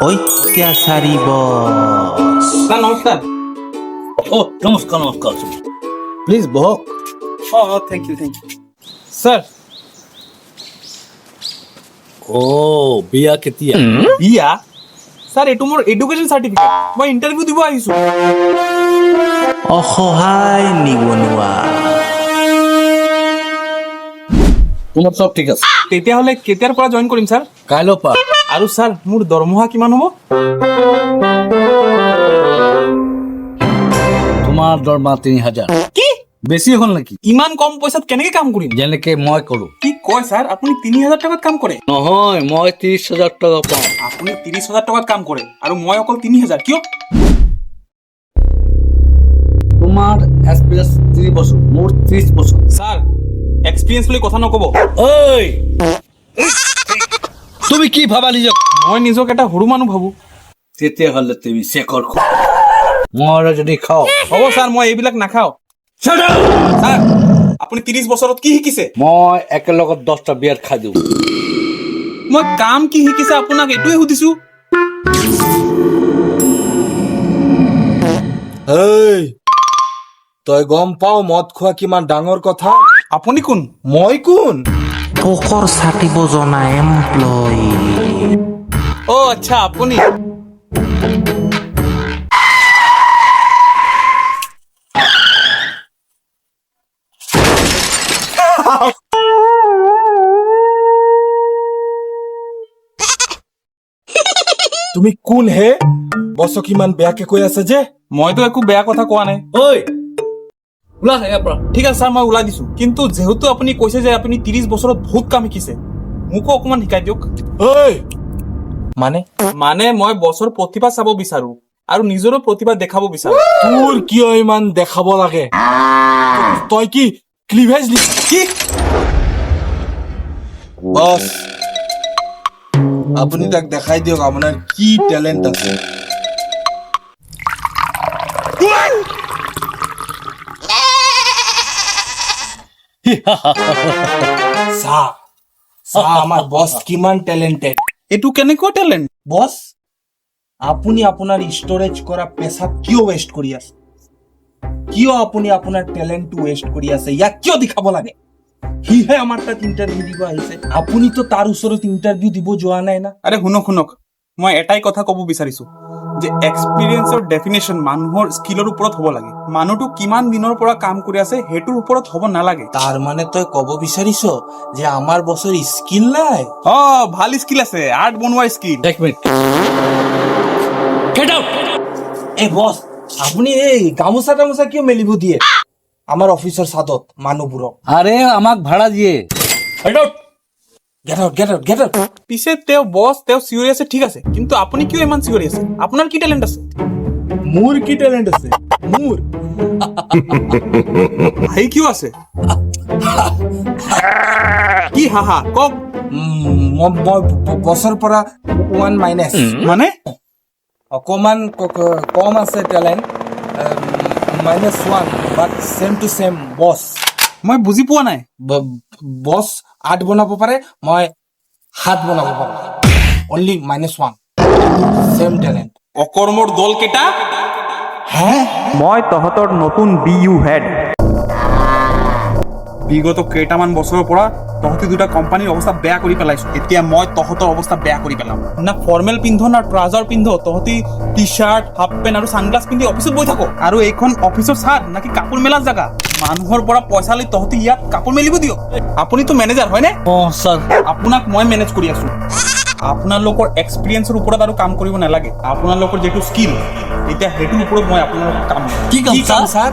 অত্যাচাৰী বছ। ছাৰ, নমস্কাৰ। অ, নমস্কাৰ, নমস্কাৰ। প্লিজ বহক। অঁ, thank you, thank you sir. অ, বিয়া কেতিয়া? বিয়া? ছাৰ, এইটো মোৰ এডুকেশ্যন চাৰ্টিফিকেট। মই ইণ্টাৰভিউ দিব আহিছোঁ। অসহায় নিবনুৱা। তোমাৰ চব ঠিক আছে। তেতিয়াহ'লে কেতিয়াৰ পৰা জইন কৰিম ছাৰ? কাইলৈ পৰা। আৰু ছাৰ, মোৰ দৰমহা কিমান হ'ব? তোমাৰ দৰমহা 3000। কি? বেছি হ'ল নেকি? ইমান কম পইচাত কেনেকে কাম কৰিম? যেনেকে মই কৰো। কি কয় ছাৰ আপুনি? 3000 টকাত কাম কৰে? নহয়, মই 30,000 টকা পাওঁ। আপুনি 30,000 টকাত কাম কৰে আৰু মই অকল 3000, কিয়? তোমাৰ এক্সপিৰিয়েঞ্চ 30 বছৰ, মোৰ 30 বছৰ। ছাৰ, এক্সপিৰিয়েঞ্চ বুলি কথা নক'ব। ঐ, তুমি কি ভাবা নিজক? মই নিজক এটা সৰু মানুহ ভাবো। তেতিয়াহ'লে তুমি চেকৰ খোৱা, মই যদি খাওঁ। হ'ব ছাৰ, মই এইবিলাক নাখাওঁ। ছাৰ, আপুনি 30 বছৰত কি শিকিছে? মই একেলগত 10টা বিয়াৰ খাই দিওঁ। মই কাম কি শিকিছে আপোনাক এইটোৱে সুধিছো। এই, তই গম পাও মদ খোৱা কিমান ডাঙৰ কথা? আপুনি কোন? মই কোন? পোকৰ চাটিব জনা এমপ্লয়ী। অ' আচ্ছা, আপুনি। তুমি কোন হে? বছক ইমান বেয়াকে কৈ আছে যে? মইতো একো বেয়া কথা কোৱা নাই। ঐ, ওলা ইয়াৰ পৰা। ঠিক আছে ছাৰ, মই ওলাই দিছো। কিন্তু যিহেতু আপুনি কৈছে যে আপুনি 30 বছৰত বহুত কাম শিকিছে, মোকো অকণমান শিকাই দিয়ক। ঐ, মানে? মানে মই বছৰ প্ৰতিভা চাব বিচাৰো আৰু নিজৰো প্ৰতিভা দেখাব বিচাৰো। তোৰ কিয় ইমান দেখাব লাগে? তই কি ক্লিভেজ? কি? বছ, আপুনি তাক দেখাই দিয়ক আপোনাৰ কি টেলেণ্ট আছে। চা চা, আমাৰ বছ কিমান টেলেণ্টেড। এইটো কেনেকুৱা টেলেণ্ট? বছ, আপুনি আপোনাৰ ষ্টৰেজ কৰা পেচাব কিয় ৱেষ্ট কৰি আছে? কিয় আপুনি আপোনাৰ টেলেণ্টটো ৱেষ্ট কৰি আছে? ইয়াক কিয় দেখাব লাগে? সিহে আমাৰ তাত ইণ্টাৰভিউ দিব আহিছে। আপুনিতো তাৰ ওচৰত ইণ্টাৰভিউ দিব যোৱা নাই না। আৰে শুনক, শুনক, মই এটাই কথা ক'ব বিচাৰিছো যে এক্সপিৰিয়েঞ্চৰ ডেফিনেশ্যন মানুহৰ স্কিলৰ ওপৰত হ'ব লাগে। মানুহটো কিমান দিনৰ পৰা কাম কৰি আছে সেইটোৰ ওপৰত হ'ব নালাগে। তাৰ মানে তই ক'ব বিচাৰিছ যে আমাৰ বছৰ স্কিল নাই? অ, ভাল স্কিল আছে, আৰ্ট বনোৱাৰ স্কিল। এক মিনিট। Get out! এই বছ, আপুনি এই গামোচা তামোচা কিয় মেলিব দিয়ে আমাৰ অফিচৰ চাদত মানুহবোৰক? আৰে, আমাক ভাড়া দিয়ে। Get out! Get out, get out, get out! পিছে তেওঁ বছ, তেওঁ চিঞৰি আছে ঠিক আছে, কিন্তু আপুনি কিয় ইমান চিঞৰি আছে? আপোনাৰ কি টেলেণ্ট আছে? মোৰ কি টেলেণ্ট আছে? মোৰ হাঁহি কিয় আছে? কি হাহা, কওক। মই বছৰ পৰা ওৱান মাইনাছ। মানে? অকমান কম আছে talent, minus one, but same to same boss. মই বুজি পোৱা নাই। বছ আঠ বনাব পাৰে, মই সাত বনাব পাৰোঁ। Only minus one, same talent. অকৰ্মৰ দল কেইটা। হে? মই তহঁতৰ নতুন বি ইউ হেড। বিগত কেইটামান বছৰৰ পৰা তহঁতি দুটা কোম্পানীৰ অৱস্থা বেয়া কৰি পেলাইছ। এতিয়া মই তহঁতৰ অৱস্থা বেয়া কৰি পেলাম। না ফৰ্মেল পিন্ধ, না ট্ৰাউজাৰ পিন্ধ, তহঁতি টি চাৰ্ট, হাফ পেণ্ট আৰু ছানগ্লাছ পিন্ধি অফিচত বহি থাক। আৰু এইখন অফিচৰ চাদ নাকি কাপোৰ মেলা জেগা? মানুহৰ পৰা পইচা লৈ তহঁতি ইয়াত কাপোৰ মেলিব দিয়? আপুনিতো মেনেজাৰ হয়নে? অ ছাৰ। আপোনাক মই মেনেজ কৰি আছো। আপোনালোকৰ এক্সপিৰিয়েঞ্চৰ ওপৰত আৰু কাম কৰিব নালাগে। আপোনালোকৰ যিটো স্কিল এতিয়া, সেইটোৰ ওপৰত মই আপোনালোকক কাম দিম। কি কাম? কি কাম? ছাৰ? ছাৰ?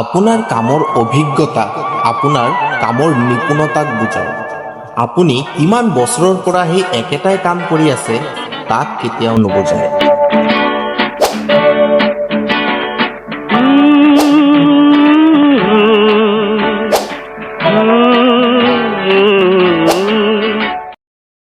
আপোনাৰ কামৰ অভিজ্ঞতা আপোনাৰ কামৰ নিপুণতাক বুজায়। আপুনি কিমান বছৰৰ পৰা সেই একেটাই কাম কৰি আছে, তাক কেতিয়াও নুবুজায়।